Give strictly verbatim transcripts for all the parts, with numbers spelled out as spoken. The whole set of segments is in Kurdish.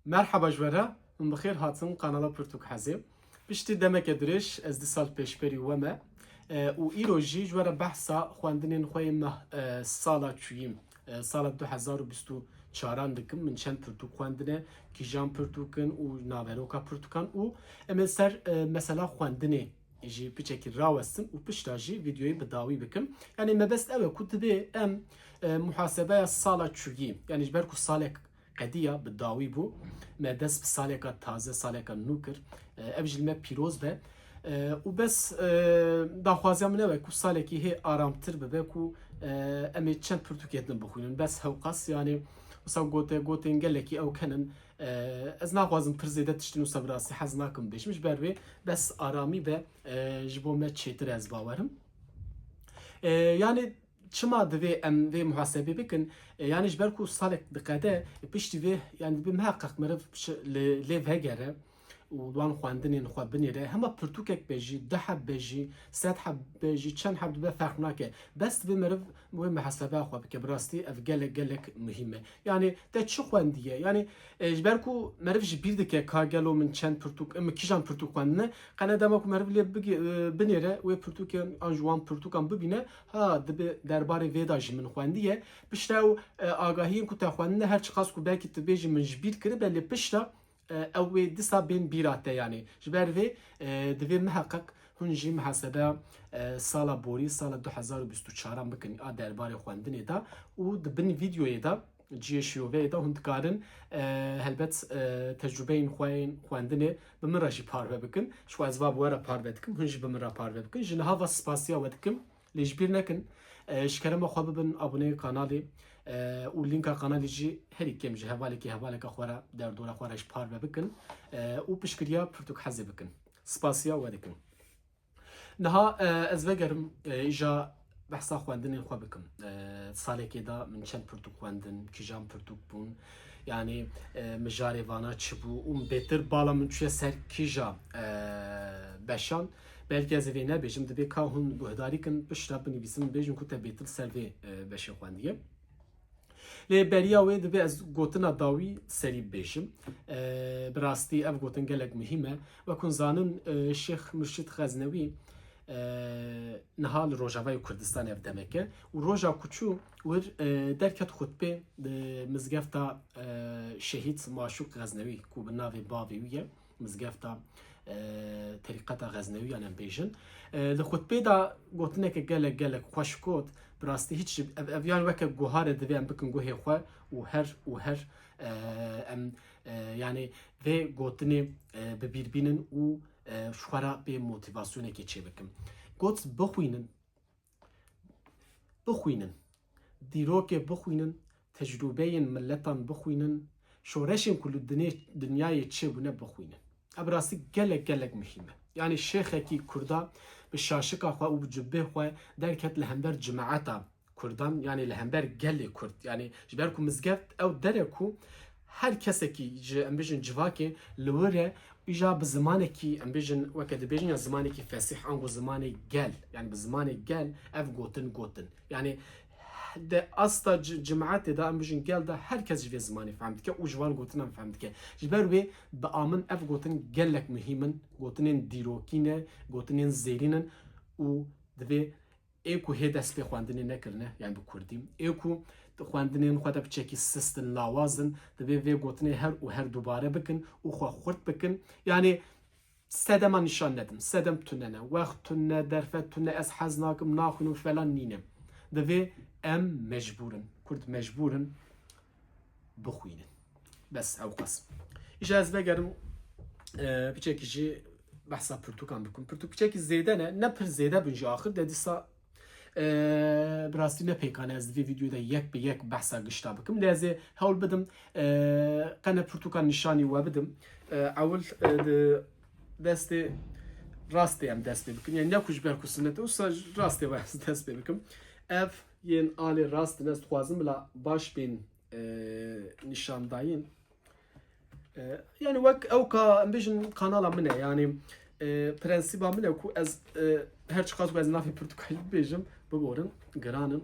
Merhaba ji we re, hûn bi xêr hatin kanala Pirtûk Hezê. Piştî demeke dirêj ez dîsa li pêşberî we me, e, û îro jî ji we re behsa xwendinên xwe yên me, e, sala çûyî, e, sala du hezar û bîst û çaran dikim. Min çend pirtûk xwendine, kîjan pirtûk in û naveroka pirtûkan û em ê ser, e, mesela xwendinê jî piçekî rawestin û pişta jî vîdeoyê bi dawî bikim. Yanî mebest ew e ku divê em, e, muhasebeya sala çûyî, yanî ji ber ku salek qediya bi dawî bû, me dest bi saleka taze, saleka nû kir. E, ev jî li me pîroz be. E, û bes, e, daxwaziya min ew e ku salekî hê aramtir bibe ku, e, em ê çend pirtûkê din bixwînin. Bes hewqas, yanî wisa gote, gotên gelekî ew kenin. E, ez naxwazim pir zêde tiştin wisa bi rastî hez nakim bêjim. Ji ber wê bes aramî be, e, ji bo me çêtir ez bawerim. E, yanî çima divê em vê muhasebê bikin? E, yanî ji ber ku salek diqede, e, piştî vê, yanî dibe miheqeq meriv şi-, li, lê vegere û wan xwendinên xwe binêre. Hema pirtûkek be jî, du heb be jî, sed heb be jî, çend heb dibe ferq nake. Bes divê meriv wê muhasebeya xwe bike. Bi rastî ev gelek, gelek muhîm e. Yanî te çi xwendiye? Yanî, e, ji ber ku meriv ji bîr dike ka gelo min çend pirtûk, min kîjan pirtûk xwendine, qene dema ku meriv lê bigi-, e, binêre wê pirtûkên an ji wan pirtûkan bibîne, ha, dibe derbarê vê de jî min xwendiye. Piştre ew, e, agahiyên ku te xwendine her çiqas ku belkî tu bêjî min ji bîr kiribe, lê piştre, e, ew wê dîsa bên bîra te, yanî. Ji ber vê, e, divê miheqeq hûn jî muhasebeya, e, sala borî, sala du hezar û bîst û çaran bikin a derbarê xwendinê de û di bin vîdeoyê de cihê şiyoveyê de hûn dikarin, e, helbet, e, tecrûbeyên xwe yên xwendinê bi min re jî parve bikin. Ji xwe ez va bi we re parve dikim, hûn jî bi min re parve bikin. Ji niha ve spasiya we dikim. Lê ji bîr nekin, e, ji kerema xwe bibin aboneyê kanalê, e, û lînka kanalê jî herî kêm ji hevalekî hevaleka xwe re derdora xwe re jî parve bikin, e, û piştgiriya Pirtûk Hezê bikin. Spasiya we dikim. Niha, e, ez vegerim, e, îja behsa xwendinên xwe bikim. E, salekê de min çend pirtûk xwendin, kîjan pirtûk bûn, yanî, e, mijarê vana çi bû û min bêtir bala min çûye ser kîja, e, beşan. Belkî ez ê vê nebêjim, divê ka hûn guhdarî kin, piştre binivîsin, bêjin ku te bêtir ser vê, e, beşê xwendiye. Lê beriya wê divê ez gotina dawî serî bibêjim. E, bi rastî ev gotin gelek muhîm e. Wek hûn zanin, e, Şêx Murşîd Xeznewî, e, niha li Rojavayê Kurdistanê ev demek e. Û roja ku çû wir, e, derket xutbê di mizgefta, e, Şehîd Maşûk Xeznewî ku bi navê bavê wî ye. Mizgefta, e, terîqeta Xeznewiyan em bêjin. E, li xutbê de gotineke gelek, gelek xweş got. Bi rastî hiç ji, ev, ev yan weke guhar e, divê em bikin guhê xwe û her, û her, e, em, e, yanî vê gotinê, e, bi bîr bînin û, e, ji xwe re pê motivasyonekê çêbikin. Got, bixwînin, bixwînin, dîrokê bixwînin, tecrûbeyên miletan bixwînin, şoreşên ku li dinê-, dinyayê çêbûne bixwînin. Ev bi rastî gelek, gelek muhîm e. Yanî şêxekî Kurda bi şaşika xwe û bi cubê xwe derket li hember cimaeta Kurdan, yanî li hember gelê Kurd. Yanî ji ber ku mizgeft ew der e ku her kesekî ji, em bêjin, civakê li wir e, îja bi zimanekî, em bêjin, weke dibêjin ya zimanekî fesîh, ango zimanê gel, yanî bi zimanê gel ev gotin gotin. Yanî di asta ci-, cimaetê de, em bêjin gel de, her kes ji vê zimanê fehm dike û ji van gotinan fehm dike. Ji ber wê bi a min ev gotin gelek muhîm in, gotinên dîrokî ne, gotinên zêrîn in û divê ê ku hê dest pê xwendinê nekirine, yanî bi kurdî, ê ku xwendinên xwe de piçekî sist in, lawaz in, divê vê gotinê her û her dubare bikin û xwe xurt bikin. Yanî sedema nîşan nedin, sedem tune ne, wext tune, derfet tune, ez hez nakim, naxwînim, felan nîne. Divê em mecbûr in, kurd mecbûr in bixwînin. Bes, ewqas. Îja ez vegerim, e, piçekî jî behsa pirtûkan bikim. Pirtûk piçekî zêde ne, ne pir zêde bin jî axir de dîsa, e, bi rastî ne pêkan e ez di vê vîdeoyê de yek bi yek behsa gişta bikim. Lê ez ê hewl bidim, e, qene pirtûkan nîşanî we bidim. E, ewil, e, di destê rastê em dest pê bikin. Yanî ne ku ji ber ku sinet e, wisa ji rastê we ez dest pê bikim. Ev yên alê rast in, ez dixwazim bila baş bên, e, nîşandayîn. E, yanî wek ew ka, em bêjin, kanala min e. Yanî, e, prensîba min e ku ez, e, her çiqas ku ez navê pirtûkayî bibêjim, biborin, giran in.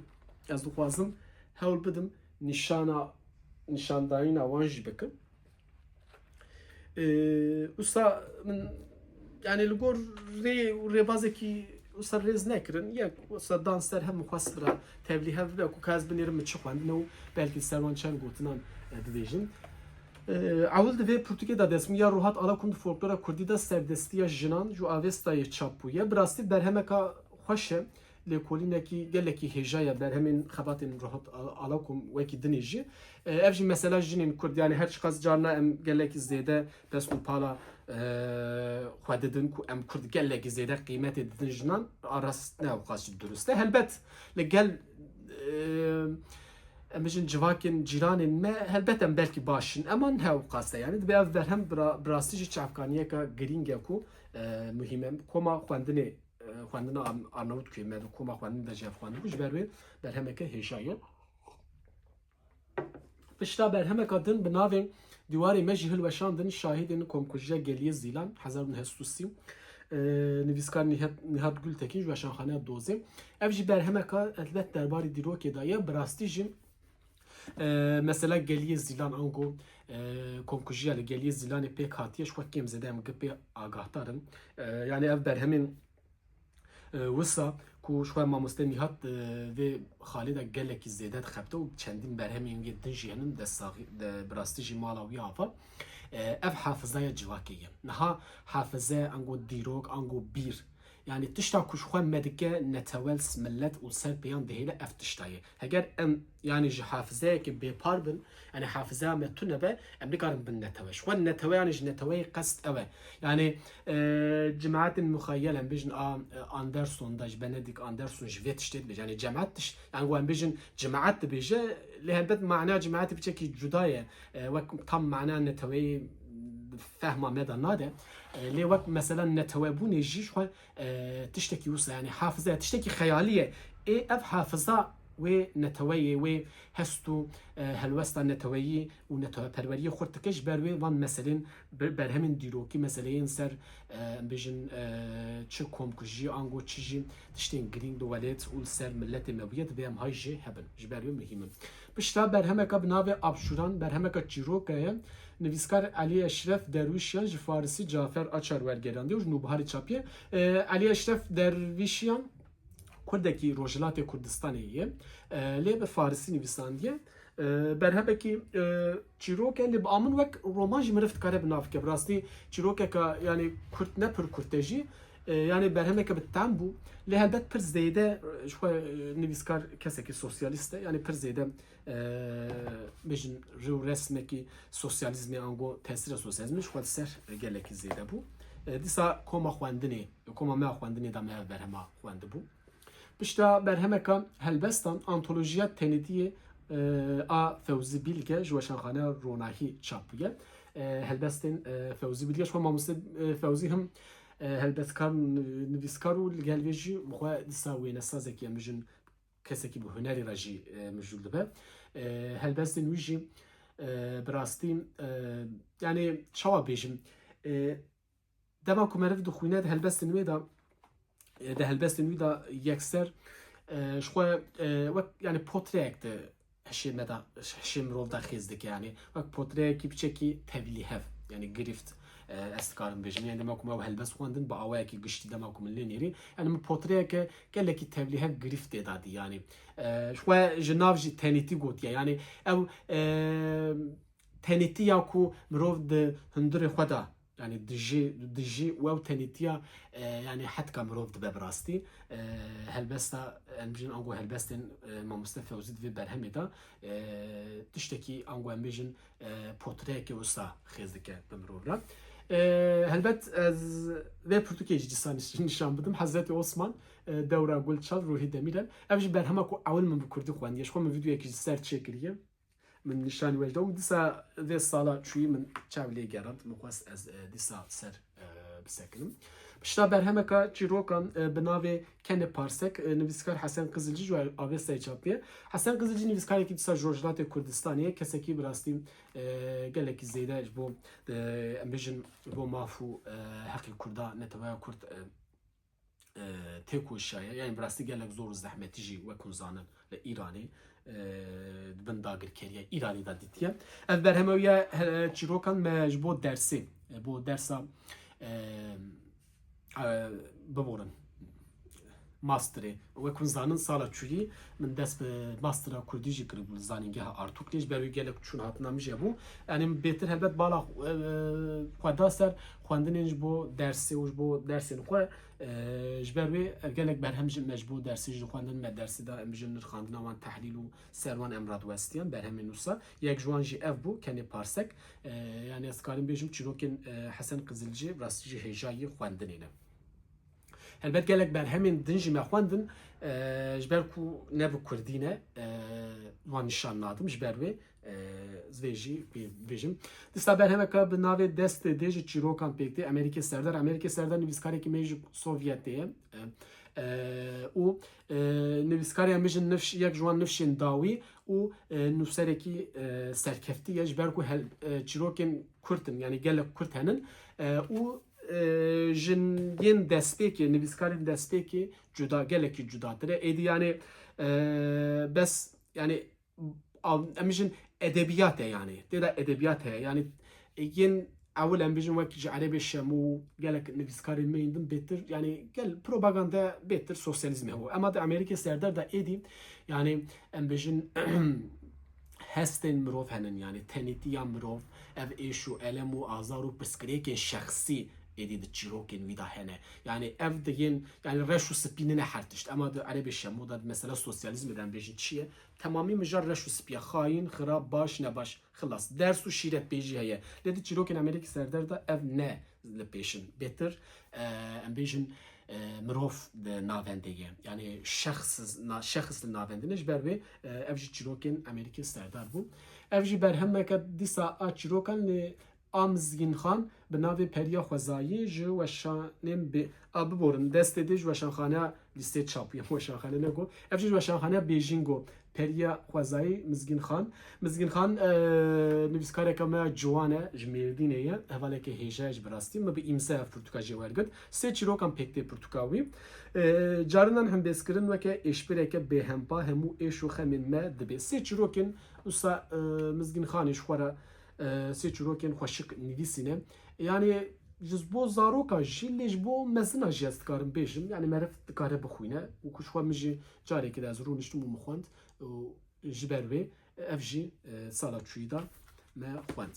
Ez dixwazim hewl bidim nîşana, nîşandayîna wan jî bikim. Ee, usta min, yani li gor rê û rêbazekî usta rêz nekirin. Yek usta dan ser hev, min xwest bira tevlî hev bibe ku ka ez binêrim min çi xwendine û belkî ser wan çend gotinan, e, bibêjim. Ee, ewil di vê pirtûkê de dest min ya Rohat Alakum di folklora kurdî de serdestiya jinan ji avêstayê çap bûye. Bi rastî berhemeka xweş e. Lêkolînekî gelekî hêja ye berhemên xebatên Rohat Al-, Alakum wekî dinê jî. E, ev jî mesela jinên Kurd, yani her çiqas carna em gelekî zêde dest û pala, e, xwe didin ku em Kurd gelekî zêde qîmetê didin jinan, a rast ne ew qas jî durust e. Helbet li gel, e, em bijin civakên cîranên me helbet em belkî baş in, ema ne ew qas e. Yani dibe ev berhem bira-, bi rastî jî çavkaniyeka girîng e ku, e, muhîm e. Koma xwendinê, e, xwendina Ar-, Arnavutkuyê me di koma xwendin de jî ev xwendibû, ji ber wê berhemeke hêja ye. Pişta berhemeka din bi navê Dîwarê Me jî hilweşandin şahidên komkujiya Geliyê Zîlan, hezar û neh sed û sî, e, nivîskar Nihat, Nihat Gultekin ji Weşanxaneya Dozê. Ev jî berhemeka helbet derbarê dîrokê de ye, bi rastî jî, e, mesela Geliyê Zîlan ango, e, komkujiya li Geliyê Zîlanê pêk hatiye, ji xwe kêm zêde em gi pê agahdar in. E, yani ev berhemên E, wisa ku ji xwe mamoste Nîhat, e, vê xalê de gelekî zêde dixebite û çendîn berhemên wî din jî henin, destsaxî, de, bi rastî jî mala wî ava. E, ev hafizaya civakê ye. Niha hafize, ango dîrok, ango bîr. Yani tişta ku ji xwe me dike netewe, millet û ser pêyan dihêle ev tişta ye. Heger em yani ji hafizeyeke bêpar bin, yani hafizeya me tune be, em nikarin bin netewe. Ji xwe netewe yani ji neteweyê qest ew e. Yani, e, cemaetên muxeyyel em bêjin a, e, Anderson da, ji Benedict Anderson ji vê tiştê dibêje. Yani cemaet tiş-, yani em bêjin cemaet dibêje, lê helbet mana cemaetê piçekî cuda ye. E, wek tam mana neteweyê fehma me de nade. E, lê wek mesela netewebûnê jî ji xwe e, tiştekî wisa, yani hafize, tiştekî xeyalî ye. Ê ev hafiza wê neteweyê, wê hest û, e, helwesta neteweyî û neteweperweriyê xurt dike, ji ber wê van meselên ber-, berhemên dîrokî, meseleyên ser, e, em bêjin, e, çi komkujî, ango çi jî tiştên girîng li welêt û li ser miletê me bûye, divê em hay jê hebin. Ji ber wê muhîm in. Pişta berhemeka bi navê Abşûran, berhemeka çîroka ye. Nivîskar Elî Eşref Derwîşiyan ji Farisî Cafer Açar wergerandiye û ji Nûbiharê çapiye. E, Elî Eşref Derwîşiyan Kurdekî Rojhilatê Kurdistanê ye. E, lê bi Farisî nivîsandiye. E, berhemekî, e, çîrok e, lê bi amin wek roman jî miriv dikare bi nav bike. Bi rastî çîrokeka, yani kurt ne pir kurt e jî. E, yani berhemeke bi tem bû. Lê helbet pir zêde, e, ji xwe, e, nivîskar kesekî sosyalîst e. Yani pir zêde, e, bêjin rêw resmekî sosyalîzmê ango tesîra sosyalîzmê ji xwe li ser, e, gelekî zêde bû. E, dîsa koma xwendinê, koma me ya xwendinê de me ev berhema xwendibû. Pişta berhemeka helbestan, antolojiya tenêtiyê, e, a Fewzî Bîlge ji Weşanxaneya Ronahî çap bûye. E, helbestên, e, Fewzî Bîlge, ji xwe mamoste, e, Fewzî him, e, helbestkar, nivîskar û li gel vê jî bi xwe dîsa wênesazekî em bijin kesekî bi hunerê re jî, e, mijûl dibe. E, helbestên wî jî, e, bi rastî, e, yani çawa bêjim, e, dema ku meriv dixwîne di helbestên wê de, e, di helbestên wî de yekser, e, ji xwe, e, wek yani potreyek di hişê me de, hişê mirov de xêz dike yani. Wek potreyekî piçekî tevlîhev, yani girift, e, ez dikarim bêjim. Yani dema ku me ew helbest xwendin, bi awayekî giştî dema ku min lê nêrî. Yani min potreyeke gelekî tevlîhev girift tê de dî yani. E, ji xwe ji nav jî tenêtî gotiye. Yani ew, e, tenêtî ya ku mirov di hundirê xwe de, yani dijî, dijî û ew tenêtiya, e, yani hetka mirov dibe bi rastî. E, helbesta, em bijin ango helbestên, e, mamoste Fewzî di vê berhemê de, e, tiştekî ango em bijin, e, potreyekê wisa xêz dike bi mirov re. E, helbet ez vê pirtûkê jî dîsa niş-, nîşan bidim. Hezretî Osman, e, dewra Gulçal, Ruhî Demîrel. Ev jî berhema ku ewil min bi kurdî xwendiye. Ji xwe min vîdeoyekî ji ser çêkiriye. Min nîşanî we ji da. Min dîsa vê sala çûyî min çav lê gerand. Min xwest ez, e, dîsa ser, e, bisekinim. Pişta berhemeka çîrokan, e, bi navê Kenê Parsek, e, nivîskar Hesen Qizilcî ji Avestayê çapiye. Hesen Qizilcî nivîskarekî dîsa ji Rojhilatê Kurdistanê ye. Kesekî bi rastî, e, gelekî zêde ji bo, e, em bêjin, ji bo maf û, e, heqê Kurda, neteweya Kurd, e, e, têkoşiyaye. Yani bi rastî gelek zor û zehmetî jî wek hûn zanin li Îranê, e, di bin dagirkeriya Îranê de dîtiye. Ev berhema wî ya, e, çîrokan me ji bo dersê, e, bo dersa, e, e, biborin. Masterê. Wek hûn zanin, sala çûyî min dest bi mastera kurdî jî kiribû li Zanîngeha Artûklê. Ji ber wê gelek çûn hatina min jê bû. Yanî min bêtir helbet bala, e, xwe da ser xwendinên ji bo dersê û ji bo dersên xwe, e, ji ber wê ev gelek berhem jî me ji bo dersê jî xwendin, me dersê de em bijin nirxandina wan, tehlîl û ser wan em radiwestiyan, berhemên wisa. Yek ji wan jî ev bû, Kenê Parsek. E, yanî ez dikarim bêjim çîrokên, e, Hesen Qizilci, rastî jî hêjayî xwendinê ne. Helbet gelek berhemên din jî me xwendin, e, ji ber ku ne bi kurdî ne, e, wan nîşan nadim, ji ber wê, e, ez vê jî bê-, bêjim. Dîsa berhemeke bi navê Destê Dê ji çîrokan pêk tê, Emerîkê Serdar. Emerîkê Serdar nivîskarekî me ji Sovyetê ye. E, e, û, e, nivîskarê em bijin nifş-, yek ji wan nifşên dawî û, e, nûserekî, e, serkeftî ye, ji ber ku hel-, e, çîrokên kurt in, yanî gelek kurt henin, e, û, e, ji yên destpêkê, nivîskarên destpêkê cuda, gelekî cudatir e. Êdî yanî, e, bes, yanî, av-, em bijin edebiyat e yanî. Tê de edebiyat heye. Yanî, yên ewil em bijin wek ji Erebê Şemû, gelek nivîskarên me yên din bêtir, yanî gel propaganda bêtir sosyalîzmê hebû. Ema di Amerîkê Serdar de êdî, yanî em bijin hestên mirov henin, yanî tenêtiya mirov, ev êş û elem û azar û pirsgirêkên şexsî êdî di çîrokên wî de hene. Yanî ev di yên, yanî reş û spî nine her tişt. Ema di Erebê Şemû de, di mesela sosyalîzmê de em bêjin çi ye? Temamî mijar reş û spî ye. Xayîn, xirab, baş, nebaş. Xilas. Ders û şîretbêjî heye. Lê di çîrokên Amerîkî Serdar de ev ne li pêşin. Bêtir, e, em bêjin, e, mirov di navendê ye. Yanî şexs, na-, şexs li navendê ne, ji ber wê, e, ev jî çîrokên Amerîkî Serdar bûn. Ev jî berhemeke dîsa a çîrokan lê a Mizgîn Xan bi navê Periya Xwezayî ji weşanên bê-, a biborin, Destê Dê ji weşanxaneya Lîsê Çapû ye, weşanxane ne go. Ev jî ji weşanxaneya Bêjîngo, Periya Xwezayî, Mizgîn Xan. Mizgîn Xan, e, nivîskareke me ya ciwan e, ji Mêrdînê ye, hevaleke hêja ye jî bi rastî. Min bi îmze ev pirtûka jê wergirt. Sê çîrokan pêk tê pirtûka wî. E, carinan hembêzkirin weke êşbireke bêhempa hemû êş û xemên me dibê. Sê çîrokên wisa, e, Mizgîn Xanê ji xwe re, e, sê çîrokên xweşik nivîsîne. Yanî ji bo zaroka jî, lê ji bo mezina jî ez dikarim bêjim. Yanî meriv dikare bixwîne û ku ji xwe min jî carekê de ez rûniştim û min xwend û ji ber wê ev jî, e, sala çûyî de me xwend.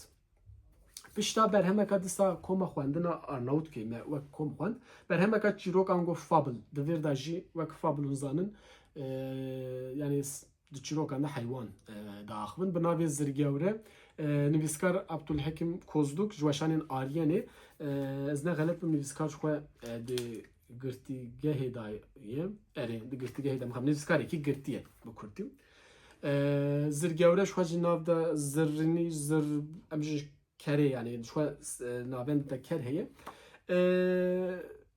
Pişta berhemeka dîsa koma xwendina Arnawutkê me wek kom xwend. Berhemeka çîrokan go fabl, di vêr de jî wek fabl hûn zanin, e, yanî s-, di çîrokan de heywan, e, diaxivin. Bi navê Zirgewre, e, nivîskar Abdulhekim Kozluk ji weşanên Aryenê, e, ez ne xelet bim nivîskar ji xwe, e, di girtîgehê de ye. Erê, di girtîgehê de mixabin. Nivîskarekî girtî ye bi kurtî. E, Zirgewre ji xwe jî nav de zirrinî, zir, em ji kerê, yanî ji xwe, e, navend de ker heye. E,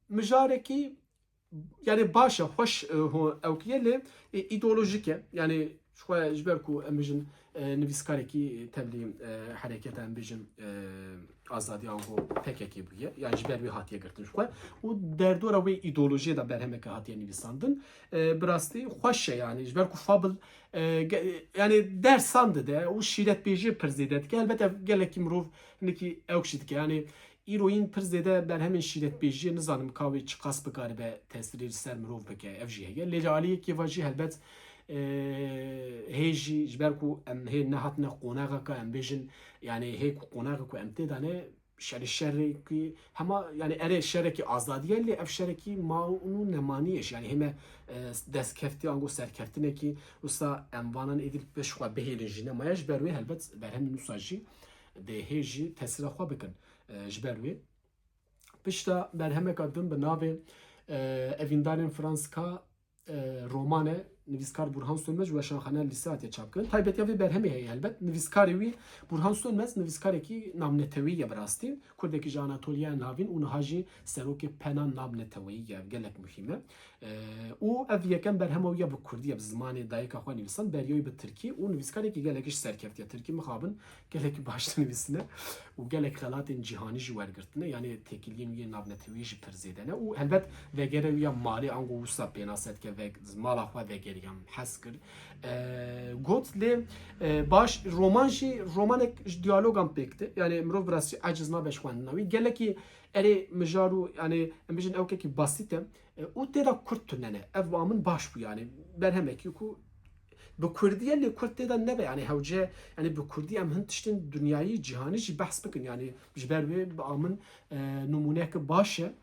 mijarekî yanî baş e, xweş, e, ho-, ewkiye lê, e, îdeolojik e. Yanî ji xwe ji ber ku em bijin, e, nivîskarekî tevlî, e, hereketa em bijin, e, azadiya ango P K K bûye. Yanî ji ber wê hatiye girtin ji xwe. Û derdora wê îdeolojiyê de berhemeke hatiye nivîsandin. E, bi rastî xweş e yanî. Ji ber ku fabl, e, ge-, yanî dersan dide û şîretbêjiyê pir zêde dike. Helbet ev gelekî mirov hinekî ewk jî dike. Yanî Îroyîn pir zêde berhemên şîretbêjiyê nizanim ka wê çiqas bikaribe tesîrê li ser mirov bike, ev jî heye. Lê li aliyekê ve jî helbet, e, hê jî ji ber ku em hê nehatine qonaxeke em bêjin, yanî hê ku qonaxê ku em tê de ne, şerê şerekî hema, yanî erê şerekî azadî ye, lê ev şerekî ma û nemanî ye jî. Yanî hê me, e, destkeftî ango serkeftinekî wisa em vanan êdî bi ji xwe bihêlin jî nemaye. Ji ber wê helbet berhemên wisa jî dê hê jî tesîra xwe bikin. E, ji ber wê. Pişta berhemeka din bi navê, e, Evîndarên Franska, e, romane, nivîskar Burhan Sönmez ji weşanxaneya Lîse hatiye çapkirin. Taybetiya vê berhemê heye helbet. Nivîskarê wî Burhan Sönmez nivîskarekî navneteweyî ye bi rastî. Kurdekî ji Anatoliya Navîn û niha jî serokê pena navneteweyî ye. Ev gelek muhîm e. E, û ev yekem berhema wî ya bi kurdî ye, bi zimanê dayika xwe nivîsan, beriya wî bi tirkî û nivîskarekî gelekî ji serkeftiye. Tirkî mixabin gelekî baş dinivîsine û gelek xelatên cîhanî jî wergirtine. Yanî têkiliyên wî yê navneteweyî jî pir zêde ne û helbet vegere wî ya malê ango wisa pênase dike, veg-, mala xwe vegerî Em hez kir. E, got lê, e, baş, roman jî, romanek ji diyalogan pêk tê. Yani mirov bi rastî eciz nabe ji xwendina wî. Gelekî erê mijar û, yani em bêjin ewkekî basît e. E, û tê de kurd tune ne. Ev ba min baş bû yani. Berhemekî ku bi kurdî ye lê kurd tê de nebe yani hewce, yani bi kurdî em hin tiştên dinyayî, cîhanî jî behs bikin. Yani ji ber wê ba min, e, nimûneke baş e.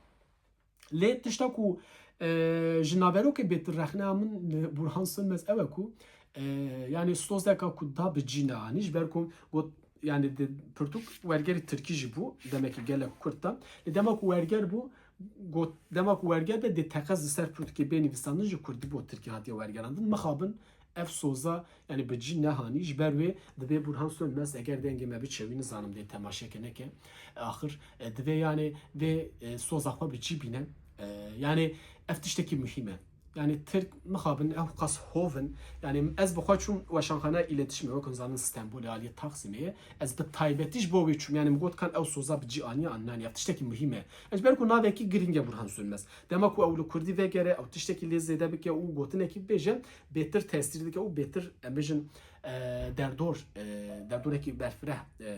Lê tişta ku, e, ji naverokê bêtir rexneya min li Burhan Sönmez ew e ku, e, yani sozeka ku da bi cî neanî, ji ber ku got, yani di pirtûk wergerî tirkî jî bû, demekî gelek kurt da. Lê dema ku werger bû, got, dema ku werger be dê teqez li ser pirtûkê bê nivîsandin, ji kurdî bo tirkî hatiye wergerandin. Mixabin ev soza, yani bi cî nehanî, ji ber wê dibê Burhan Sönmez eger dengê me biçe wî, nizanim dê temaşeke neke. Axir, e, divê yani vê, e, soza xwe bi cî bîne. E, yani ev tiştekî muhîm e. Yani Tirk mixabin ew qas hov in. Yani ez bi xwe çûm weşanxaneya îletişimê, wek hûn zanin Stenbolê aliyê Taksimê ye. Ez bi taybetî ji bo wê çûm. Yani min got kan ew soza bi cî aniye an nanî. Ev tiştekî muhîm e. Ez ji ber ku navekî girîng e Burhan Sönmez. Dema ku ew li kurdî vegere, ew tiştekî lê zêde bike û gotinekî bibêje, bêtir tesîr dike û bêtir, em bêjin, e, derdor, e, derdorekî berfireh, e,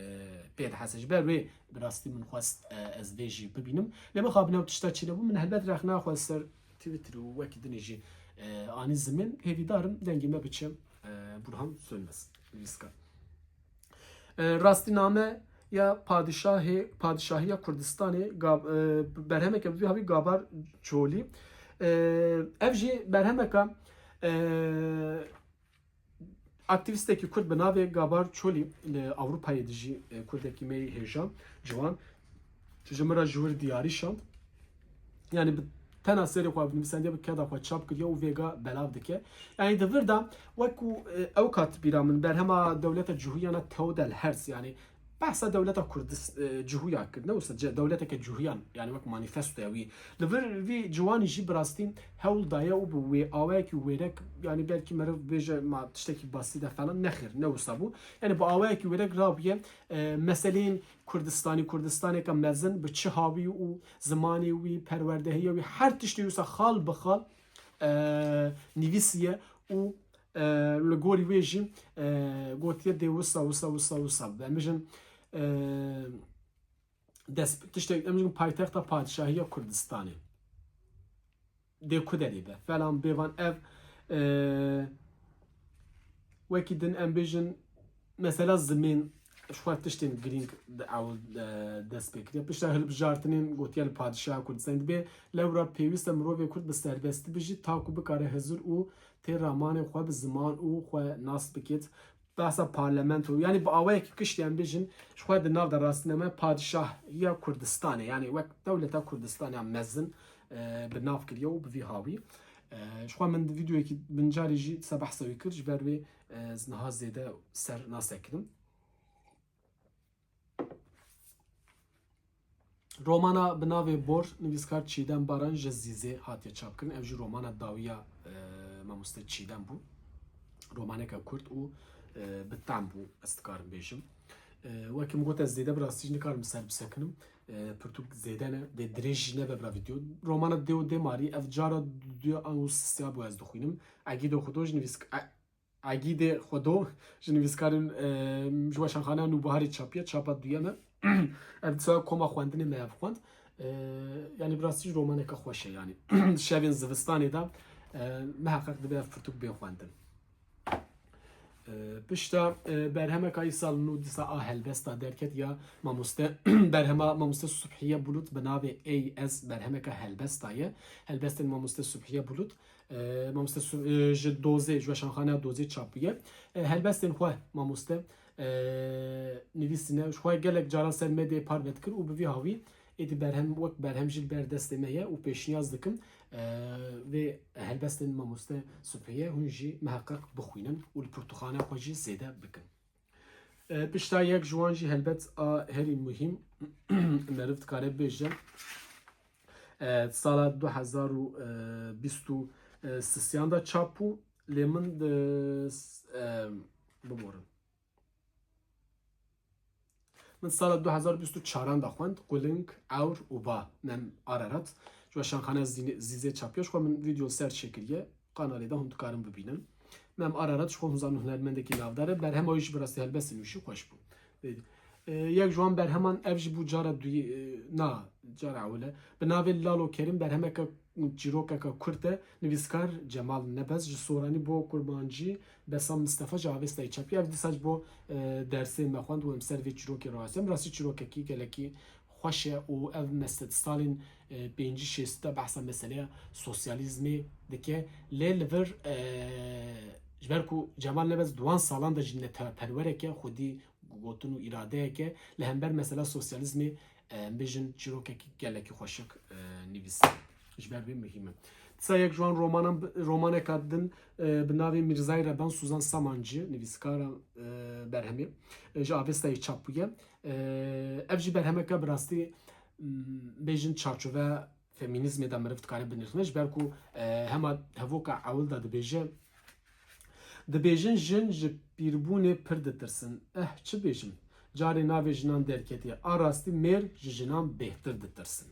pê dihese. Ji ber wê bi rastî min xwest, e, ez vê jî bibînim. Lê mixabin ew tişta çênebû, min helbet rexna xwe ser Twitter û wekî dinê jî, e, anî zimên. Hêvîdar im dengê me biçe, e, Burhan Sönmez, nivîskar. E, Rastîname ya Padîşahê, Padîşahiya Kurdistanê, Gab-, e, berhemeke bi vî havî Gabar Çolî. E, ev jî berhemeka, e, aktîvîstekî Kurd bi navê Gabar Çolî li Ewropayê dijî, e, Kurdekî me yê hêja, ciwan, ji min re ji wir diyarî şand. Yani bi tena serê xwe, bi nivîsandiya bi keda xwe çap kiriye û vêga belav dike. Yani di vir de wek ku, e, ew kat bîra min berhema dewleta Cihûyana Theodor Herz, yani behsa dewleta Kurdis-, e, Cihûya kir, ne wisa ce-, dewleteke Cihûyan, yani wek manîfestoya wî. Li vir vî ciwanî jî bi rastî hewl daye û bi wê awayekî wêrek, yani belkî meriv bêje ma tiştekî basî de falan, nexêr, ne wisa bû. Yani bi awayekî wêrek rabûye, e, meseleyên Kurdistanî, Kurdistaneke mezin bi çi hawî û zimanê wî, perwerdehiya wî, her tiştê wisa xal bi xal, e, nivîsiye û, e, li gorî wê jî, e, gotiye dê wisa, wisa, wisa, wisa bibe. Em bijin, e, dest, tiştek, em bijin paytexta padîşahiya Kurdistanê. Dê ku derê be. Felan bêvan ev, e, wekî din em bêjin mesela zimên ji xwe tiştên girîng di ew, e, dest pê kiriye. Pişta hilbijartinên gotiye li padîşaha Kurdistanê dibê lewra pêwîst e mirovê Kurd bi serbestî bijî ta ku bikare hizir û tê ramanê xwe bi ziman û xwe nas bikêt. Behsa parlamento, yani bi awayekî kiştî em bêjin, ji xwe di nav de rastîname padîşahiya Kurdistanê, yani wek dewleta Kurdistanê ya mezin, e, bi nav kiriye û bi vî hawî. E, ji xwe min di vîdeoyekî bincarî jî dîsa behsa wî kir, ji ber wê, e, ez niha zêde ser nasekirim. Romana bi navê Bor, nivîskar Çiğdem Baran ji Zîzê hatiye çapkirin. Ev jî romana dawiya, e, mamoste Çiğdem bû. Romaneke kurt û, e, bi tem bû, ez dikarim bêjim. E, wekî min got, ez zêde bi rastî jî nikarim ser bisekinim. E, pirtûk zêde ne, dê dirêj jî nebe bila vîdeo. Romana Dê û Dê Marî, ev cara duya an û sisiya bû ez dixwînim. Egîdo Xudo ji nivîsk-, e, Egîdê Xwedo ji nivîskarên, e, ji Weşanxaneya Nûbiharê çapiye, çapa duyem e. Ev dîsa koma xwendinê me ev xwend. E, yani bi rastî jî romaneke xweş e yani. Şevên zivistanê de, e, miheqeq dibe ev pirtûk bê xwendin. E, pişta, e, berhemeka îsal nû dîsa a helbesta derket ya mamoste, berhema mamoste Subhiye Bulut bi navê Ey Ez berhemeka helbesta ye. Helbestên mamoste Subhiye Bulut. E, mamoste Su-, e, ji Dozê, ji Weşanxaneya Dozê çap bûye. E, helbestên xwe mamoste, e, nivîsîne. Ji xwe gelek caran ser medyayê parve dikir û bi vî hawî êdî berhem, wek berhem jî li ber destê me ye û pêşniyaz dikim, e, vê helbestên mamoste Subhiye hûn jî miheqeq bixwînin û li pirtûkxaneya xwe jî zêde bikin. E, pişta yek ji wan jî helbet a herî muhîm meriv dikare bêje, e, sala du hezar û bîst û sisiyan de çap bû, lê min di, e, biborin. Min sala du hezar bîst û çaran de xwend, Quling, Ewr û Ba, Mem Ararat. Ji Weşanxaneya Zîne-, Zîzê çapiye. Ji xwe min vîdeo ser çêkiriye. kanalê de hûn dikarin bibînin. Mem Ararat ji xwe hûn zanin hunermendekî navdar e. Berhema wî jî bi rastî helbestên wî jî xweş bû. E, yek ji wan berheman ev jî bû cara duyê, e, na, cara ewil e. Bi navê Lalo Kerim berhemeke çîrokeke kurt e. Nivîskar Cemal Nebez ji Soranî bo kurmancî Besam Mistefa ji Avestayê çapî. Ev dîsa ji bo, e, dersê me xwend û em ser vê çîrokê rawestî. Em rastî çîrokekî gelekî xweş e û ev mesed salên, e, pêncî şêstî de behsa meseleya sosyalîzmê dike. Lê li vir, e, ji ber ku Cemal Nebez di wan salan de jî neteweperwereke xwedî gotin û îradeyeke li hember mesela sosyalîzmê, e, em bêjin çîrokekî gelekî xweşik, e, nivîsî. Ji ber vê muhîm e. Dîsa yek ji wan romanan bi, romaneka din, e, bi navê Mîrzayê Reban Suzan Samancî, nivîskara, e, berhemê, e, ji Avestayê çap bûye. E, ev jî berhemeke bi rastî, m, bêjin çarçove feminîzmê de meriv dikare binirxine, ji ber ku, e, hema hevoka ewil de dibêje, dibêjin jin ji pîrbûnê pir ditirsin. Eh, çi bêjim? Carê navê jinan derketiye. A rastî mêr ji jinan bêhtir ditirsin.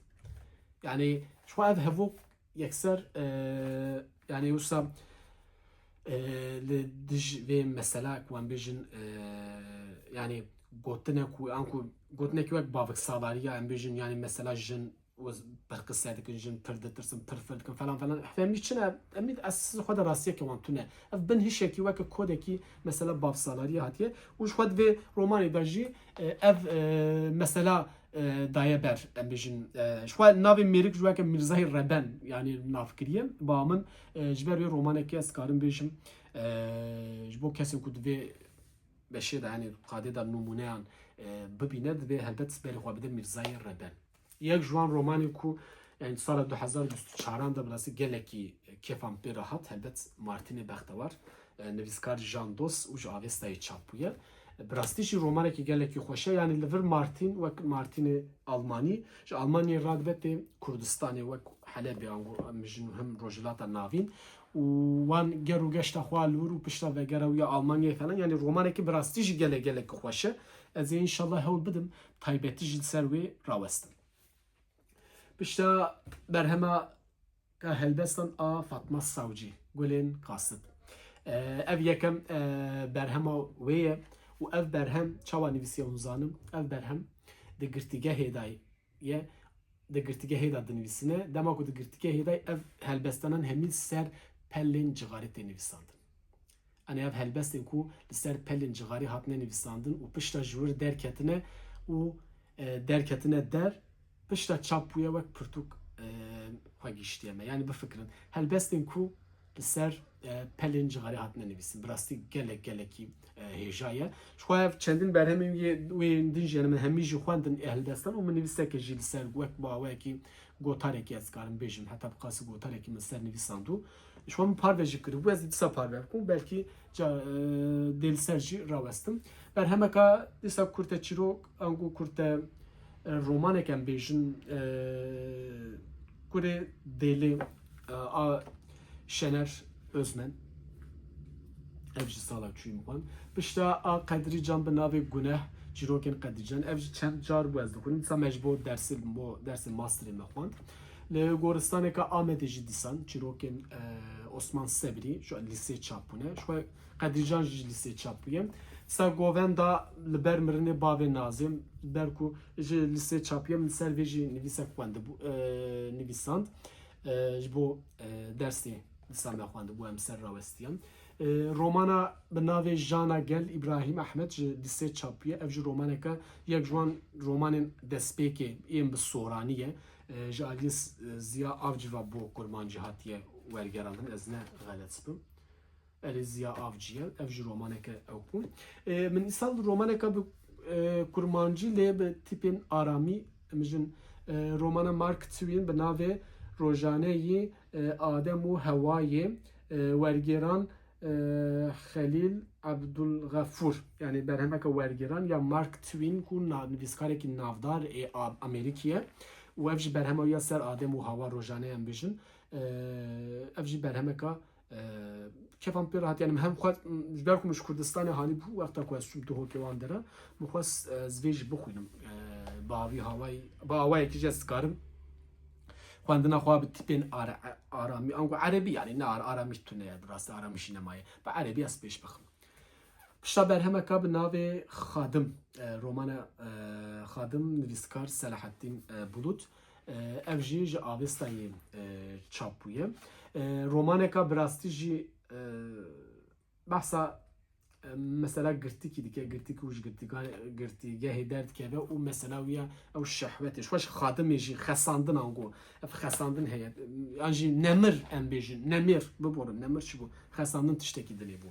Yani, ji xwe ev hevok yekser, e, yani, wisa, e, li dij vê mesela ku em bêjin, e, yani, gotine ku, an ku, gotinekî wek baviksalariya, em bêjin, yani, mesela jin û pir qise dikin, jin pir ditirsin, pir fir dikin falan falan. Efendim, çi ne? Em ez xwe de rastiyeke wan tune. Ev bin hişekî weke kodekî mesela bavsalariye hatiye. Û ji xwe di vê romanê de jî, e, ev, e, mesela, e, daye ber, em bêjin. E, ji xwe navê mêrik ji weke Mîrzayê Reben, yani nav kiriye. Ba min, e, ji ber wê romanekê ez karim bêjim, e, ji bo kesên ku di vê beşê de, yani qadê de nûmûneyan, e, bibîne, divê helbet berê xwe bide Mîrzayê Reben. Yek ji wan romanên ku, yani, sala du hezar bîst û çaran de bi rastî gelekî kêfa min pê re hat, helbet Martînê Bextewar, e, nivîskar Jan Doss û ji Avestayê çap bûye. Bi rastî jî romanekî gelekî xweş e, yani li vir Martîn wek Martînê Almanî, ji Almanyayê radibe tê Kurdistanê wek Helebê, ango em bijin hem Rojhilata Navîn û wan ger û geşta xwe li wir û pişta vegera wî ya Almanyayê falan, yani romanekî bi rastî jî gelek gelekî xweş e. Ez ê înşallah hewl bidim taybetî jî li ser wê rawestim. Pişta berhema ka helbestan a Fatma Savcî, Gulên Qasid. E, ev yekem, e, berhema wê ye û ev berhem çawa nivîsiye hûn zanin? Ev berhem di girtîgehê de ye, di girtîgehê de dinivîsine. Dema ku di girtîgehê de ev helbestanan hemî ser pelên cixarê tê nivîsandin. Anê ev helbestên ku li ser pelên cixarê hatine nivîsandin û pişta ji wir derketine û, e, derketine der, pişta çap bûye wek pirtûk, e, xwe gihîştiye me. Yani bifikirin, helbestên ku li ser, e, pelên cixarê hatine nivîsîn. Bi rastî gelek, gelekî, e, hêja ye. Ji xwe ev çendin berhemên wê, wê din jî, yani min hemî jî xwendin ê helbestan û min nivîseke jî li ser wek bi awayekî gotarekî ez karim bêjim. Heta bi qasî gotarekî min ser nivîsandû. Ji xwe min parve jî kiribû, ez ê dîsa parve bikim. Belkî ca, e, dê li ser jî rawestim. Berhemeka dîsa kurte çîrok, ango kurte, e, romanek em bêjin, e, Kurê Dêlê, e, a Şener Özmen. Ev jî sala çûyî min xwend. Pişta a Qedrî Can bi navê Guneh, çîrokên Qedrî Can. Ev jî çend car bû ez dixwînim. Dîsa me ji bo dersê, bo dersê masterê me xwend. Li goristaneke Amedê jî dîsan çîrokên, e, Osman Sebrî, ji lîsê çap bûne. Ji xwe Qedrîcan jî ji lîsê çap bûye. Dîsa Govenda li ber mirinê bavê Nazê, ber ku ji lîsê çap bûye, min ser vê jî nivîsek xwendibû, e, nivîsand. E, ji bo, e, dersê dîsa me xwendibû, em ser rawestiyan. E, romana bi navê Jana Gel, Îbrahîm Ehmed ji lîsê çap bûye. Ev jî romaneke, yek ji wan romanên destpêkê yên bi soranî ye. E, ji aliyê S-, Ziya Avcı ve bo kurmancî hatiye wergerandin, ez ne xelet bim. Erê Ziya Avcı ye, ev jî romaneke ew bû. E, min îsal romaneke bi, e, kurmancî lê bi tîpên aramî, em jin, e, romana Mark Twain bi navê Rojaneyê, e, Adem û Hewayê, e, wergêran, e, Xelîl Abdulgafur, yani berhemeke wergêran ya Mark Twain ku na-, nivîskarekî navdar ê A-, Amerîkî ye û ev jî berhema wî ya ser Adem û Hawa rojane em bêjin. E, ev jî berhemeka, e, kêfa min pê re hat, yani hem xwe, ji ber ku min ji Kurdistanê hanî bû, wexta ku ez çûm Duhokê wan dera, min xwest, e, ez vê jî bixwînim. E, bi avî hawayî, bi awayekî jî ez dikarim xwendina xwe bi tîpên ara-, aramî, ango erebî, yanî ne ar-, aramî tune ye, bi rastî aramî jî nemaye. Bi erebî ez pêş bixim. Pişta berhemeka bi navê Xadim, e, romana, e, Xadim, nivîskar Selahattîn, e, Bulut, e, ev jî ji Avestayê, e, çap bûye. E, romaneka bi rastî jî, e, behsa, e, mesela girtîkî dike, girtîkî û ji girtîga-, girtîgehê derdikeve û mesela wî ya ew şehwetê, ji xwe ji xadimê jî xesandin ango. Ev xesandin heye. Yan jî nemir em bêjin, nemêr, biborin, nemir çi bû? Xesandin tiştekî dinê bû.